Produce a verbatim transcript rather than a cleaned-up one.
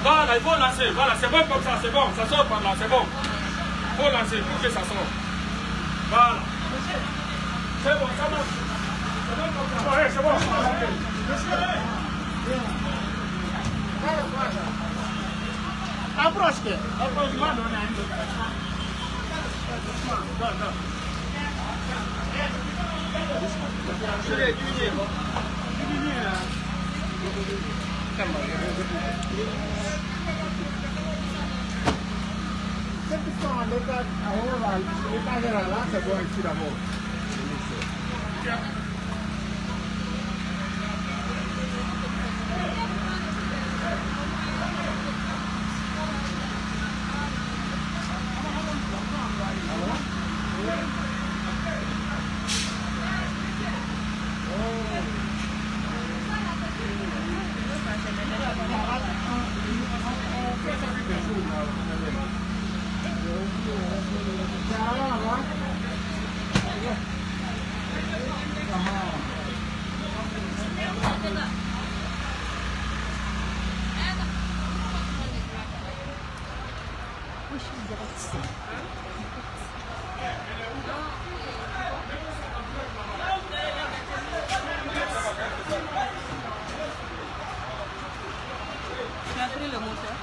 Voilà, il faut lancer. Voilà, c'est bon comme ça, c'est bon. Ça sort par là, c'est bon. Il faut lancer pour que ça sorte. Voilà. C'est bon, ça marche. C'est bon comme ça. Ouais, c'est bon. Approche que. Approche, moi, non, non. Doucement, non, non. Cette histoire en état, à Oral, l'état général, là, c'est bon, ici d'abord. Tu as pris le moteur.